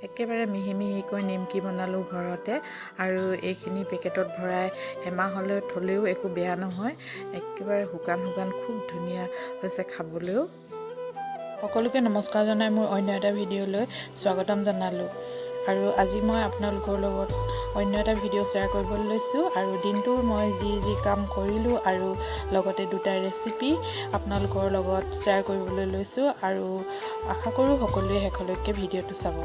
একেবাৰে মিহি মিহিকৈ নিমকি বনালোঁ ঘৰতে। আৰু এইখিনি পেকেটত ভৰাই এমাহলৈ থ'লেও একো বেয়া নহয়, একেবাৰে শুকান শুকান খুব ধুনীয়া হৈছে খাবলৈও। সকলোকে নমস্কাৰ জনাই মোৰ অন্য এটা ভিডিঅ'লৈ স্বাগতম জনালোঁ। আৰু আজি মই আপোনালোকৰ লগত অন্য এটা ভিডিঅ' শ্বেয়াৰ কৰিবলৈ লৈছোঁ। আৰু দিনটোৰ মই যি যি কাম কৰিলোঁ আৰু লগতে দুটা ৰেচিপি আপোনালোকৰ লগত শ্বেয়াৰ কৰিবলৈ লৈছোঁ। আৰু আশা কৰোঁ সকলোৱে শেষলৈকে ভিডিঅ'টো চাব।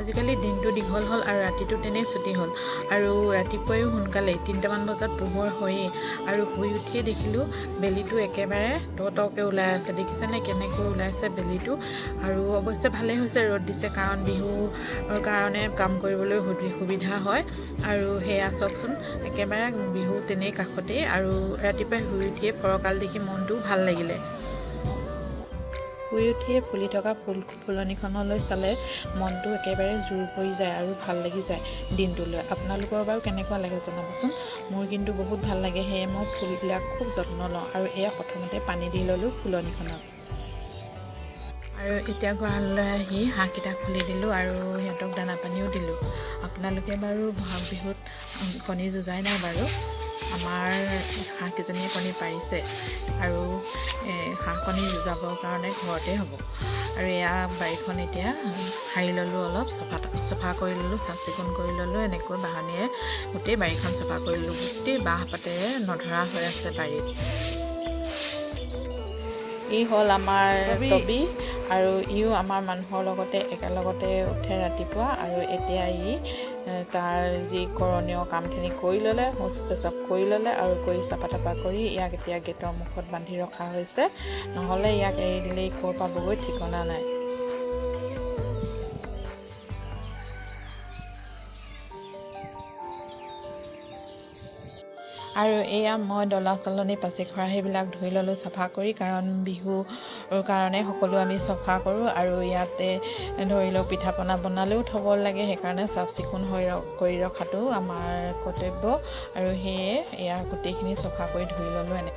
আজিকালি দিনটো দীঘল হ'ল আৰু ৰাতিটো তেনেই ছুটি হ'ল। আৰু ৰাতিপুৱাইও সোনকালেই 3টামান বজাত পোহৰ হয়েই। আৰু শুই উঠিয়ে দেখিলোঁ বেলিটো একেবাৰে টকৈ ওলাই আছে। দেখিছেনে কেনেকৈ ওলাইছে বেলিটো? আৰু অৱশ্যে ভালেই হৈছে ৰ'দ দিছে, কাৰণ বিহুৰ কাৰণে কাম কৰিবলৈ সুবিধা হয়। আৰু সেয়া চাওকচোন, একেবাৰে বিহু তেনেই কাষতেই। আৰু ৰাতিপুৱাই শুই উঠিয়ে ফৰকাল দেখি মনটোও ভাল লাগিলে। শুই উঠিয়ে ফুলি থকা ফুলনিখনলৈ চালে মনটো একেবাৰে জুৰ পৰি যায় আৰু ভাল লাগি যায় দিনটোলৈ। আপোনালোকৰ বাৰু কেনেকুৱা লাগে জনাবচোন। মোৰ কিন্তু বহুত ভাল লাগে, সেয়ে মই ফুলবিলাক খুব যত্ন লওঁ। আৰু এয়া প্ৰথমতে পানী দি ল'লোঁ ফুলনিখনত। আৰু এতিয়া গঁৰাললৈ আহি হাঁহকেইটা খুলি দিলোঁ আৰু সিহঁতক দানা পানীও দিলোঁ। আপোনালোকে বাৰু বহাগ বিহুত কণী যুঁজাই নাই বাৰু? আমাৰ হাঁহকেইজনীয়ে কণী পাৰিছে আৰু হাঁহ কণী যুঁজাবৰ কাৰণে ঘৰতে হ'ব। আৰু এয়া বাৰীখন এতিয়া সাৰি ল'লোঁ, অলপ চফা চফা কৰি ল'লোঁ, চাফ চিকুণ কৰি ল'লোঁ। এনেকৈ বাহনীয়ে গোটেই বাৰীখন চফা কৰি ল'লোঁ। গোটেই বাঁহ পাতেৰে নধৰা হৈ আছে বাৰীত। ই হ'ল আমাৰ টবি। আৰু ইও আমাৰ মানুহৰ লগতে একেলগতে উঠে ৰাতিপুৱা। আৰু এতিয়া ই তাৰ যি কৰণীয় কামখিনি কৰি ল'লে, শৌচ পেচাব কৰি ল'লে আৰু কৰি চাফা তাফা কৰি ইয়াক এতিয়া গেটৰ মুখত বান্ধি ৰখা হৈছে। নহ'লে ইয়াক এৰি দিলে ই ক'ৰ পাবগৈ ঠিকনা নাই। আৰু এয়া মই ডলা চালনী পাচি খৰাহীবিলাক ধুই ল'লোঁ চফা কৰি, কাৰণ বিহুৰ কাৰণে সকলো আমি চফা কৰোঁ। আৰু ইয়াতে ধৰি লওক পিঠা পনা বনালেও থ'ব লাগে, সেইকাৰণে চাফ চিকুণ হৈ কৰি ৰখাটো আমাৰ কৰ্তব্য। আৰু সেয়ে এয়া গোটেইখিনি চফা কৰি ধুই ল'লোঁ এনে।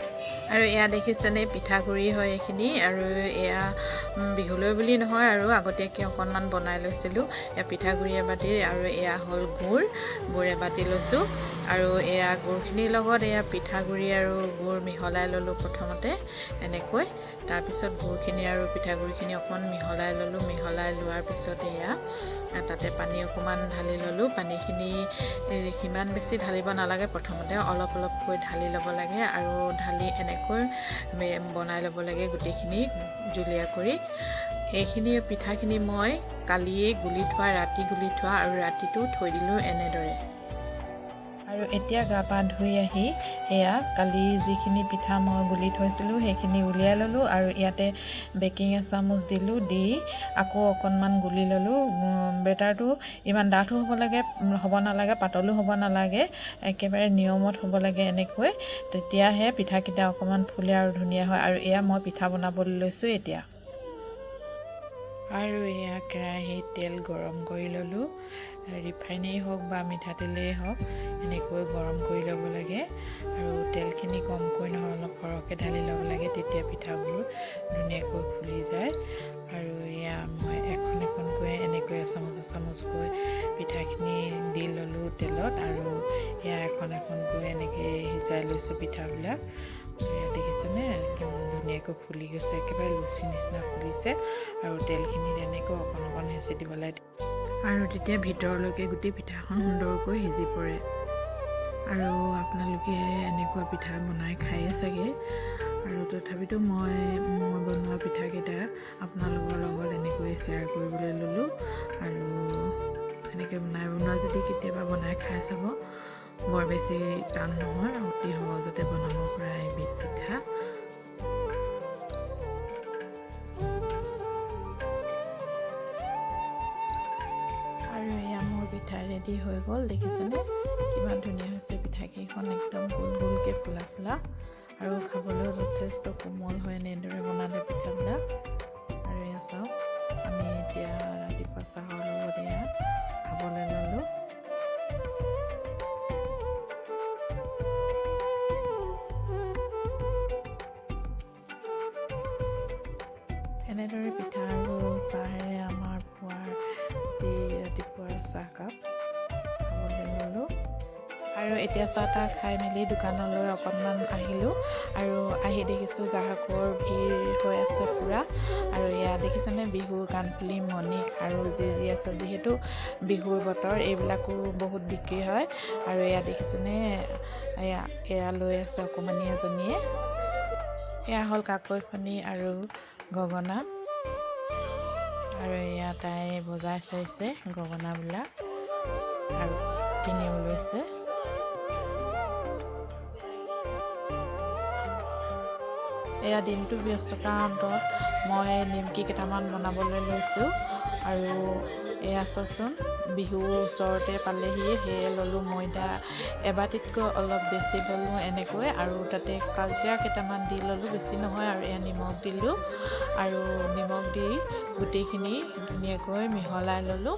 আৰু এয়া দেখিছেনে পিঠাগুড়ি হয় এইখিনি। আৰু এয়া বিহুলৈ বুলি নহয়, আৰু আগতীয়াকৈ অকণমান বনাই লৈছিলোঁ। এয়া পিঠাগুড়ি এবাতি আৰু এয়া হ'ল গুড়, গুড় এবাতি লৈছোঁ। আৰু এয়া গুড়খিনিৰ লগত এয়া পিঠাগুড়ি আৰু গুড় মিহলাই ল'লোঁ প্ৰথমতে এনেকৈ। তাৰপিছত গুড়খিনি আৰু পিঠাগুড়িখিনি অকণমান মিহলাই ল'লোঁ। মিহলাই লোৱাৰ পিছত এয়া তাতে পানী অকণমান ঢালি ল'লোঁ। পানীখিনি সিমান বেছি ঢালিব নালাগে, প্ৰথমতে অলপ অলপকৈ ঢালি ল'ব লাগে। আৰু ঢালি এনেকৈ বনাই ল'ব লাগে গোটেইখিনি জুলীয়া কৰি। এইখিনি পিঠাখিনি মই কালিয়েই গুলি থোৱা, ৰাতি গুলি থোৱা আৰু ৰাতিটো থৈ দিলোঁ এনেদৰে। আৰু এতিয়া গা পা ধুই আহি এয়া কালি যিখিনি পিঠা মই গুলি থৈছিলোঁ সেইখিনি উলিয়াই ল'লোঁ। আৰু ইয়াতে বেকিং এচামুচ দিলোঁ, দি আকৌ অকণমান গুলি ল'লোঁ। বেটাৰটো ইমান ডাঠো হ'ব নালাগে, পাতলো হ'ব নালাগে, একেবাৰে নিয়মত হ'ব লাগে এনেকৈ, তেতিয়াহে পিঠাকেইটা অকণমান ফুলে আৰু ধুনীয়া হয়। আৰু এয়া মই পিঠা বনাবলৈ লৈছোঁ এতিয়া। আৰু এয়া কেৰাহীত তেল গৰম কৰি ল'লোঁ, ৰিফাইনেই হওক বা মিঠাতেলেই হওক এনেকৈ গৰম কৰি ল'ব লাগে। আৰু তেলখিনি কমকৈ নহয় অলপ সৰহকৈ ঢালি ল'ব লাগে, তেতিয়া পিঠাবোৰ ধুনীয়াকৈ ফুলি যায়। আৰু এয়া মই এখন এখনকৈ এনেকৈ এচামুচ এচামুচকৈ পিঠাখিনি দি ল'লোঁ তেলত। আৰু এয়া এখন এখনকৈ এনেকৈ সিজাই লৈছোঁ পিঠাবিলাক। এয়া দেখিছেনে ধুনীয়াকৈ ফুলি গৈছে, একেবাৰে লুচি নিচিনা ফুলিছে। আৰু তেলখিনিত এনেকৈ অকণ অকণ হেঁচি দিব লাগে আৰু তেতিয়া ভিতৰলৈকে গোটেই পিঠাখন সুন্দৰকৈ সিজি পৰে। আৰু আপোনালোকে এনেকুৱা পিঠা বনাই খায়ে চাগে, আৰু তথাপিতো মই বনোৱা পিঠাকেইটা আপোনালোকৰ লগত এনেকৈ শ্বেয়াৰ কৰিবলৈ ল'লোঁ। আৰু এনেকৈ বনোৱা যদি কেতিয়াবা বনাই খাই চাব, বৰ বেছি টান নহয়, অতি সহজতে বনাব পৰা এবিধ পিঠা। আৰু এয়া মোৰ পিঠা ৰেডি হৈ গ'ল। দেখিছেনে কিমান ধুনীয়া হৈছে পিঠাকেইখন, একদম গোল গোলকৈ ফুলা ফুলা আৰু খাবলৈও যথেষ্ট কোমল হয় এনেদৰে বনালে পিঠাবিলাক। আৰু এয়া চাওক, আমি এতিয়া ৰাতিপুৱা চাহৰ লগত এয়া খাবলৈ ল'লোঁ। এনেদৰে পিঠা আৰু চাহেৰে আমাৰ পুৱাৰ চাহকাপ খাবলৈ ল'লোঁ। আৰু এতিয়া চাহ তাহ খাই মেলি দোকানলৈ অকণমান আহিলোঁ আৰু আহি দেখিছোঁ গ্ৰাহকৰ ভিৰ হৈ আছে পূৰা। আৰু এয়া দেখিছেনে বিহুৰ কাণফুলি, মণি আৰু যি যি আছে, যিহেতু বিহুৰ বতৰ এইবিলাকো বহুত বিক্ৰী হয়। আৰু এয়া দেখিছেনে এয়া এয়া লৈ আছে অকণমানি এজনীয়ে। এয়া হ'ল কাকৈ ফণি আৰু গগনা। আৰু এয়া তাই বজাই চাইছে গগনাবিলাক আৰু কিনিও লৈছে। এয়া দিনটো ব্যস্ততাৰ অন্তত মই নিমকি কেইটামান বনাবলৈ লৈছোঁ। আৰু এয়া চাওকচোন, বিহু ওচৰতে পালেহি, সেয়ে ল'লোঁ ময়দা এবাটিতকৈ অলপ বেছি ল'লোঁ এনেকৈ, আৰু তাতে কালজিৰা কেইটামান দি ল'লোঁ, বেছি নহয়। আৰু এয়া নিমখ দিলোঁ আৰু নিমখ দি গোটেইখিনি ধুনীয়াকৈ মিহলাই ল'লোঁ।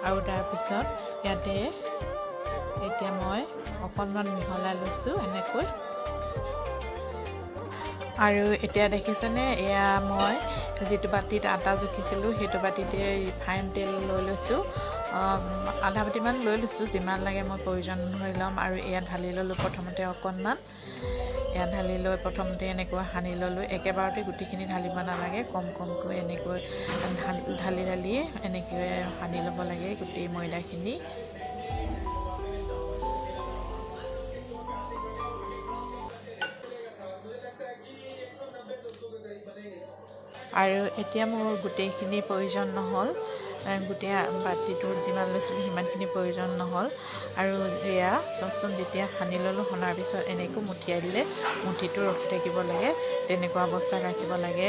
আৰু তাৰপিছত ইয়াতে এতিয়া মই অকণমান মিহলাই লৈছোঁ এনেকৈ। আৰু এতিয়া দেখিছেনে এয়া মই যিটো বাতিত আটা জুখিছিলোঁ সেইটো বাতিতে ৰিফাইন তেল লৈ লৈছোঁ, আধা বাতিমান লৈ লৈছোঁ, যিমান লাগে মই প্ৰয়োজন অনুসৰি ল'ম। আৰু এয়া ঢালি ল'লোঁ প্ৰথমতে অকণমান, এয়া ঢালি লৈ প্ৰথমতে এনেকৈ সানি ল'লোঁ। একেবাৰতে গোটেইখিনি ঢালিব নালাগে, কম কমকৈ এনেকৈ ঢালি ঢালি এনেকৈ সানি ল'ব লাগে গোটেই ময়দাখিনি। আৰু এতিয়া মোৰ গোটেইখিনি প্ৰয়োজন নহ'ল, গোটেই বাতিটোত যিমান লৈছিলোঁ সিমানখিনি প্ৰয়োজন নহ'ল। আৰু এয়া চাওকচোন, যেতিয়া সানি ল'লোঁ, সনাৰ পিছত এনেকৈ মুঠিয়াই দিলে মুঠিটো ৰখি থাকিব লাগে, তেনেকুৱা অৱস্থাত ৰাখিব লাগে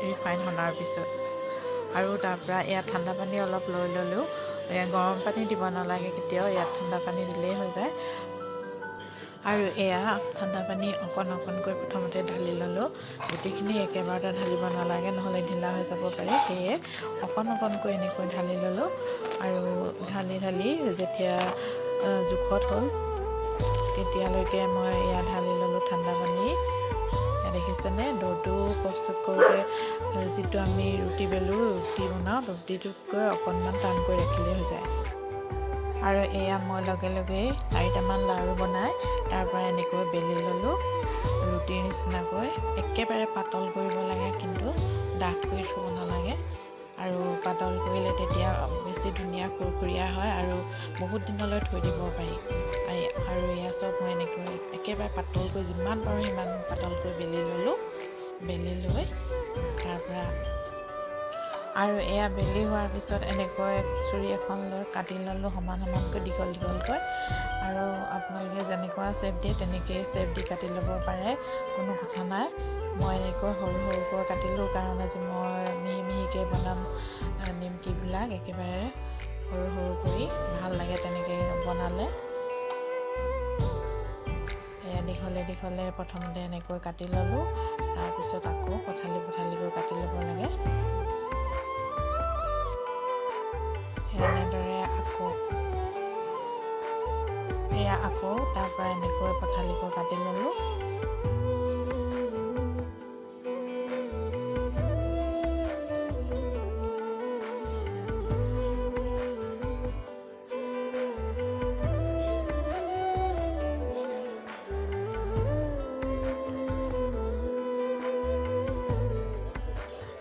ৰিফাইন সনাৰ পিছত। আৰু তাৰপৰা এয়া ঠাণ্ডা পানী অলপ লৈ ল'লোঁ, গৰম পানী দিব নালাগে কেতিয়াও, ইয়াত ঠাণ্ডা পানী দিলেই হৈ যায়। আৰু এয়া ঠাণ্ডা পানী অকণ অকণকৈ প্ৰথমতে ঢালি ল'লোঁ, গোটেইখিনি একেবাৰতে ঢালিব নালাগে, নহ'লে ঢিলা হৈ যাব পাৰে, সেয়ে অকণ অকণকৈ এনেকৈ ঢালি ল'লোঁ। আৰু ঢালি ঢালি যেতিয়া জোখত হ'ল তেতিয়ালৈকে মই এয়া ঢালি ল'লোঁ ঠাণ্ডা পানী। এয়া দেখিছেনে দৌটো প্ৰস্তুত কৰোঁতে যিটো আমি ৰুটি বেলোঁ, ৰুটি বনাওঁ, ৰুটিটোতকৈ অকণমান টানকৈ ৰাখিলেই হৈ যায়। আৰু এয়া মই লগে লগেই 4টামান লাড়ু বনাই তাৰ পৰা এনেকৈ বেলি ল'লোঁ ৰুটিৰ নিচিনাকৈ। একেবাৰে পাতল কৰিব লাগে, কিন্তু ডাঠ কৰি থ'ব নালাগে। আৰু পাতল কৰিলে তেতিয়া বেছি ধুনীয়া খুৰখুৰীয়া হয় আৰু বহুত দিনলৈ থৈ দিব পাৰি। আৰু এয়া চব মই এনেকৈ একেবাৰে পাতলকৈ যিমান পাৰোঁ সিমান পাতলকৈ বেলি ল'লোঁ, বেলি লৈ তাৰপৰা আৰু এয়া বেলি হোৱাৰ পিছত এনেকৈ চুৰি এখন লৈ কাটি ল'লোঁ সমান সমানকৈ দীঘল দীঘলকৈ। আৰু আপোনালোকে যেনেকুৱা শ্বেপ দিয়ে তেনেকৈয়ে শ্বেপ দি কাটি ল'ব পাৰে, কোনো কথা নাই। মই এনেকৈ সৰু সৰুকৈ কাটিলোঁ, কাৰণ আজি মই মিহি মিহিকৈ বনাম নিমকিবিলাক, একেবাৰে সৰু সৰু কৰি ভাল লাগে তেনেকৈ বনালে। এয়া দীঘলে দীঘলে প্ৰথমতে এনেকৈ কাটি ল'লোঁ, তাৰপিছত আকৌ পথালি পথালিকৈ কাটি ল'ব লাগে। এনেদৰে আকৌ এয়া আকৌ তাৰ পৰা এনেকৈ পথালিকৈ কাটি ল'লোঁ।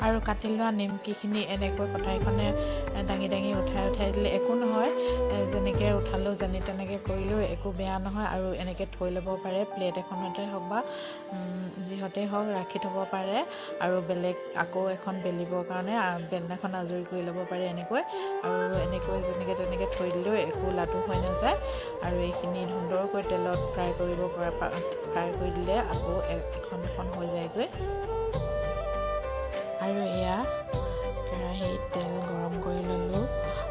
আৰু কাটি লোৱা নিমকিখিনি এনেকৈ কটাৰীখনে দাঙি দাঙি উঠাই উঠাই দিলে একো নহয়, যেনেকৈ উঠালেও যেনে তেনেকৈ কৰিলেও একো বেয়া নহয়। আৰু এনেকৈ থৈ ল'ব পাৰে, প্লেট এখনতে হওক বা যিহতেই হওক ৰাখি থ'ব পাৰে। আৰু বেলেগ আকৌ এখন বেলিবৰ কাৰণে বেলনাখন আজৰি কৰি ল'ব পাৰে এনেকৈ। আৰু এনেকৈ যেনেকৈ তেনেকৈ থৈ দিলেও একো লাডু হৈ নাযায়। আৰু এইখিনি সুন্দৰকৈ তেলত ফ্ৰাই কৰিব পৰা, ফ্ৰাই কৰি দিলে আকৌ এখন এখন হৈ যায়গৈ। আৰু এয়া কেৰাহীত তেল গৰম কৰি ল'লোঁ,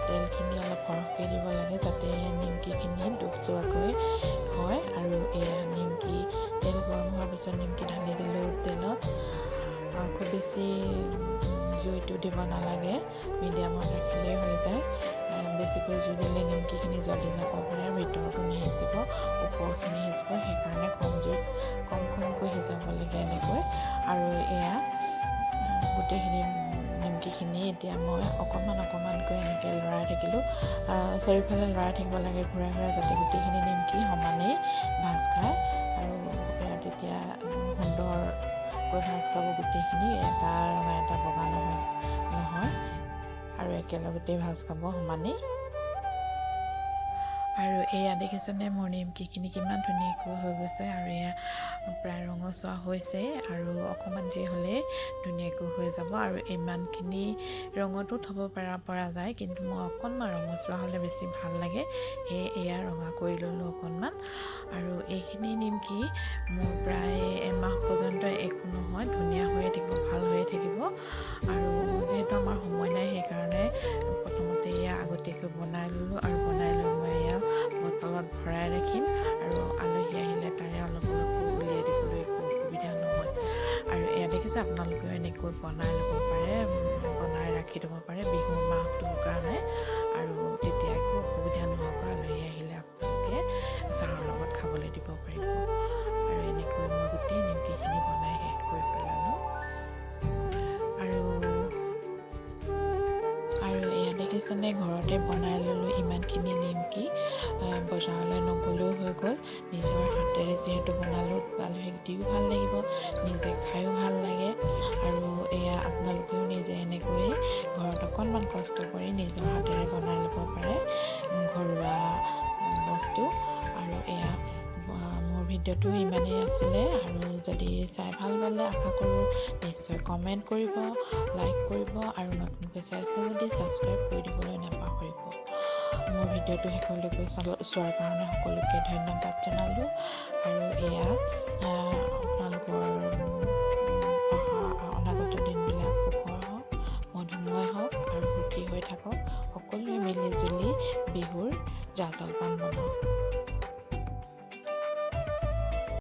তেলখিনি অলপ সৰহকৈ দিব লাগে যাতে নিমকিখিনি ডুব যোৱাকৈ হয়। আৰু এয়া নিমকি তেল গৰম হোৱাৰ পিছত নিমকি ঢালি দিলোঁ তেলত। খুব বেছি জুইটো দিব নালাগে, মিডিয়ামত ৰাখিলেই হৈ যায়। বেছিকৈ জুই দিলে নিমকিখিনি জ্বলি যাব পাৰে, ভিতৰতো নিসিজিব, ওপৰখিনি সিজিব, সেইকাৰণে কম জুইত কম কমকৈ সিজাব লাগে এনেকৈ। আৰু এয়া গোটেইখিনি নিমকি নিমকিখিনি এতিয়া মই অকণমান অকণমানকৈ এনেকৈ লৰাই থাকিলোঁ। চাৰিওফালে লৰাই থাকিব লাগে ঘূৰাই ঘূৰাই, যাতে গোটেইখিনি নিমকি সমানেই ভাজ খায়। আৰু তেতিয়া সুন্দৰকৈ ভাজ খাব গোটেইখিনি, এটা ৰঙা এটা বগা নহয় নহয় আৰু একেলগতেই ভাজ খাব সমানেই। আৰু এয়া দেখিছেনে মোৰ নিমকিখিনি কিমান ধুনীয়াকৈ হৈ গৈছে। আৰু এয়া প্ৰায় ৰঙচুৱা হৈছে আৰু অকণমান দেৰি হ'লেই ধুনীয়াকৈ হৈ যাব। আৰু ইমানখিনি ৰঙতো থ'ব পৰা যায়, কিন্তু মই অকণমান ৰঙচুৱা হ'লে বেছি ভাল লাগে, সেয়ে এয়া ৰঙা কৰি ল'লোঁ অকণমান। আৰু এইখিনি নিমকি মোৰ প্ৰায় এমাহ পৰ্যন্ত একো নহয়, ধুনীয়া হৈয়ে থাকিব, ভাল হৈয়ে থাকিব। আৰু যিহেতু আমাৰ সময় নাই, সেইকাৰণে প্ৰথমতে এয়া আগতীয়াকৈ বনাই ল'লোঁ। আৰু বনাই লৈ মই এয়া বটলত ভৰাই ৰাখিম আৰু আলহী আহিলে তাৰে অলপ অলপকৈ উলিয়াই দিবলৈ একো অসুবিধা নহয়। আৰু এয়া দেখিছে, আপোনালোকেও এনেকৈ বনাই ল'ব পাৰে, বনাই ৰাখি থ'ব পাৰে বিহুৰ মাহটোৰ কাৰণে। আৰু তেতিয়া একো অসুবিধা নোহোৱাকৈ আলহী আহিলে আপোনালোকে চাহৰ লগত খাবলৈ দিব পাৰিব। আৰু এনেকৈ মই গোটেই নিমকিখিনি বনাই শেষ কৰি পেলালোঁ। আৰু আৰু এয়া দেখিছেনে, ঘৰতে বনাই ল'লোঁ ইমানখিনি নিমকি, বজাৰলৈ নগ'লেও হৈ গ'ল। নিজৰ হাতেৰে যিহেতু বনালোঁ, আলহীক দিও ভাল লাগিব, নিজে খায়ো ভাল লাগে। আৰু এয়া আপোনালোকেও নিজে এনেকৈয়ে ঘৰত অকণমান কষ্ট কৰি নিজৰ হাতেৰে বনাই ল'ব পাৰে ঘৰুৱা বস্তু। আৰু এয়া মোৰ ভিডিঅ'টো ইমানেই আছিলে। আৰু যদি চাই ভাল পালে আশা কৰোঁ নিশ্চয় কমেণ্ট কৰিব, লাইক কৰিব আৰু নতুনকৈ চাইছে যদি ছাবস্ক্ৰাইব কৰি দিবলৈ নাপাহৰিব। মোৰ ভিডিঅ'টো শেষলৈকে চোৱাৰ কাৰণে সকলোকে ধন্যবাদ জনালোঁ। আৰু এয়া আপোনালোকৰ অহা অনাগত দিনবিলাক সুখৰ হওক, মধুময় হওক আৰু সুখী হৈ থাকক। সকলোৱে মিলি জুলি বিহুৰ জা জলপান বনাওক।